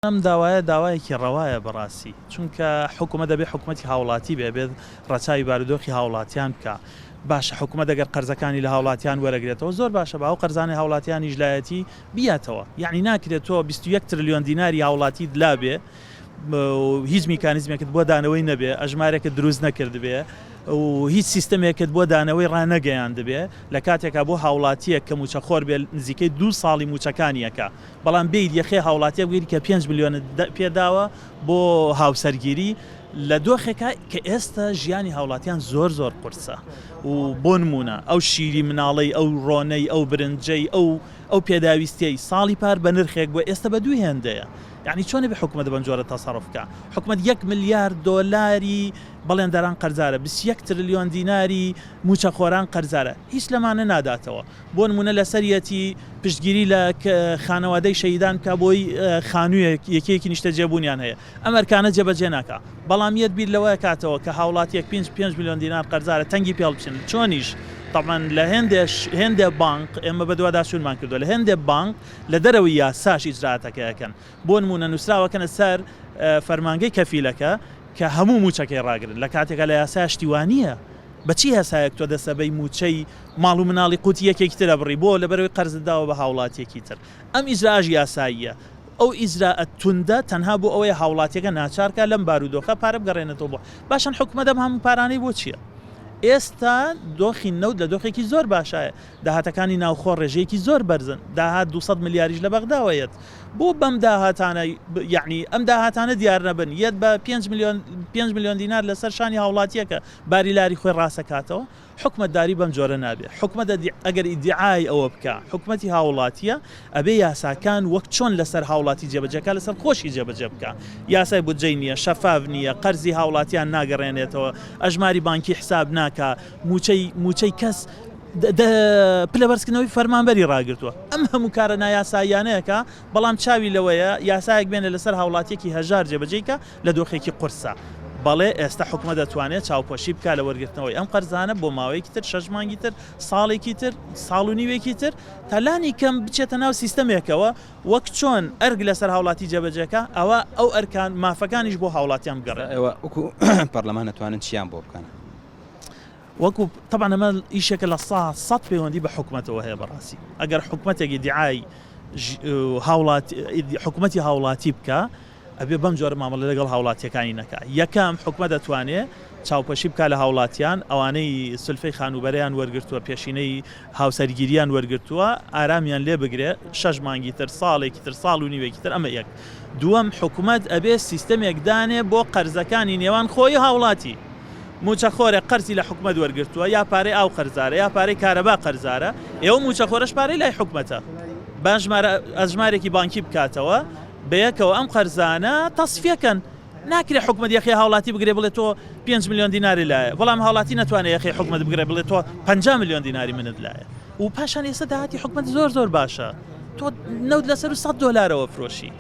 ئەم داوایە داوایەکی ڕەوایە بەڕاستی، چونکە حکومەت دەبێت حکومەتی هاوڵاتی بێ، ئەبێت ڕەچاوی بارودۆخی هاوڵاتیان بکا. باشە حکومەت ئەگەر قەرزەکانی لە هاوڵاتیان وەرەگرێتەوە زۆر باشە با ئەو قەرزانەی هاوڵاتیانیش لایەتی بیاتەوە. یەعنی ناکرێت تۆ 21 ترلیۆن دیناری هاوڵاتیت لابێ و هیچ میکانیزمێکت بۆ دانەوەی نەبێ، ئەژمارێکت دروست نەکردبێ و هیچ سیستەمێکت بۆ دانەوەی ڕانەگەیاندبێ، لە کاتێکا بۆ هاوڵاتییەک کە مووچەخۆر بێ نزیکەی دوو ساڵی مووچەکانی ئەکا. بەڵام بێیت یەخەی هاوڵاتیەک بگریت کە پێنج ملیۆنت پێداوە بۆ هاوسەرگیری لە دۆخێکا کە ئێستا ژیانی هاوڵاتیان زۆر زۆر قورسە و بۆ نمونە ئەو شیری مناڵەی ئەو ڕۆنەی ئەو برنجەی ئەو ئەو پێداویستیەی ساڵی پار بە نرخێک بووە ئێستا بە دوو هێندەیە یعنی چۆنە بێ حکومەت بەم جۆرە تەسەڕوف بکا حکومەت یەک ملیار دۆلاری بەڵێندەران قەرزارە 21 ترلیۆن دیناری مووچەخۆران قەرزارە هیچ لەمانە ناداتەوە بۆ نموونە لەسەریەتی پشتگیری لە خانەوادەی شەهیدان بکا بۆی خانوویەک یەکەیەکی نیشتەجێبوونیان هەیە ئەم ئەرکانە جێبەجێ ناکا بەڵام یەت بیر لەوە کاتەوە کە هاوڵاتیەک پێنج پێنج ملیۆن دینار قەرزارە تەنگی پێ هەڵبچن چۆنیش تەبعەن لە هێندێ هێندێ بانق ئێمە بەدواداچوونمان کردووە لە هێندێ بانق لە دەرەوەی یاساش ئیجرائاتەکە ئەکەن بۆ نموونە نووسراوەکەنە سەر فەرمانگەی کەفیلەکە کە هەموو مووچەکەی ڕاگرن لە کاتێکا لە یاسا شتی وا نییە بە چی یاسایەک تۆ دەسەبەی مووچەی ماڵ و مناڵی قوتی یەکێکی تر ئەبڕی بۆ لەبەرئەوەی قەرزت داوە بە هاوڵاتیەکی تر ئەم ئیجرائەش یاساییە ئەو ئیجرائە توندە تەنها بۆ ئەوەیە هاوڵاتیەکە ناچار کا لەم بارودۆخە پارە بگەڕێنێتەوە بۆ باشن حکومەت ئەم هەموو پارانەی بۆ چیە ئێستا دۆخی نەوت لە دۆخێکی زۆر باشایە داهاتەکانی ناوخۆ ڕێژەیەکی زۆر بەرزن داهات 200 ملیاریش لە بەغداوە یەت بۆ بەم داهاتانە یەعنی ئەم داهاتانە دیار نەبن یەت بە 5 ملیۆن 5 ملیۆن دینار لەسەر شانی هاوڵاتیەکە باری لاری خۆی ڕاستەکاتەوە حکومەتداری بەم جۆرە نابێ حکومەت ئەگەر ئیدیعای ئەوە بکا حکومەتی هاوڵاتیە ئەبێ یاساکان وەک چۆن لەسەر هاوڵاتی جێبەجێ کا لەسەر خۆشی جێبەجێ بکا یاسای بودجەی نییە شەفاف نییە قەرزی هاوڵاتیان ناگەڕێنێتەوە ئەژماری بانکی حساب ناکا موچەی موچەی کەس پلە بەرزکردنەوەی فەرمانبەری ڕاگرتووە ئەم هەموو کارە نایاساییانەیەکە بەڵام چاوی لەوەیە یاسایەک بێنێ لەسەر هاوڵاتیەکی هەژار جێبەجێی کا لە دۆخێکی قورسە. بەڵێ ئێستا حکومەت دەتوانێت چاوپۆشی بکات لە وەرگرتنەوەی ئەم قەرزانە بۆ ماوەیەکی تر، شەش مانگی تر، ساڵێکی تر، ساڵ و نیوێکی تر، تا لانی کەم بچێتە ناو سیستەمێکەوە وەک چۆن ئەرک لەسەر هاوڵاتی جێبەجێکا ئەوا ئەو ئەرکان مافەکانیش بۆ هاوڵاتیان بگەڕێنەوە. ئێوە وەکو پەرلەمان ئەتوانن چیان بۆ بکەن؟ وەکو تەبعەن ئەمە ئیشێکە 100% پەیوەندی بە حکومەتەوە هەیە بەڕاستی ئەگەر حکومەتێک ئیدیعای هاوڵاتی حکومەتی هاوڵاتی بکا ئەبێ بەم جۆرە مامەڵە لەگەڵ هاوڵاتیەکانی نەکا. یەکەم، حکومەت ئەتوانێ چاوپۆشی بکا لە هاوڵاتیان، ئەوانەی سولفەی خانووبەرەیان وەرگرتووە، پێشینەی هاوسەرگیریان وەرگرتووە، ئارامیان لێ بگرێ، شەش مانگی تر، ساڵێکی تر، ساڵ و نیوێکی تر، ئەمە یەک. دووەم، حکومەت ئەبێ سیستەمێک دانێ بۆ قەرزەکانی نێوان خۆی و هاوڵاتی. مووچەخۆرێک قەرزی لە حکومەت وەرگرتووە، یا پارەی ئاو قەرزارە، یا پارەی کارەبا قەرزارە، ئێ ئەو مووچەخۆرەش پارەی لای حکومەتە، با ژمارە ئەژمارێکی بانکی بکاتەوە، بەیەکەوە ئەم قەرزانە تەسفیە کەن ناکرێ حکومەت یەخەی هاوڵاتی بگرێ بڵێ تۆ پێنج ملیۆن دیناری لایە بەڵام هاوڵاتی نەتوانێ یەخەی حکومەت بگرێ بڵێ تۆ 50 ملیۆن دیناری منت لایە و پاشان ئێستا داهاتی حکومەت زۆر زۆر باشە تۆ نەوت لەسەر 100 دۆلارەوە فرۆشی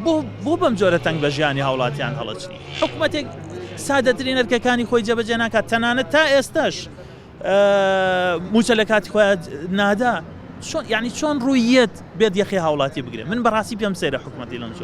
بۆ بۆ بەم جۆرە تەنگ بە ژیانی هاوڵاتیان هەڵەچنی حکومەتێک سادەترین ئەرکەکانی خۆی جێبەجێ ناکات تەنانەت تا ئێستاش موچە لە کاتی خۆیان نادا چۆن یعنی چۆن ڕوویەت بێت یەخی هاوڵاتی بگرێت من بەڕاستی پێم سەیرە حکومەتی لەم جۆرە.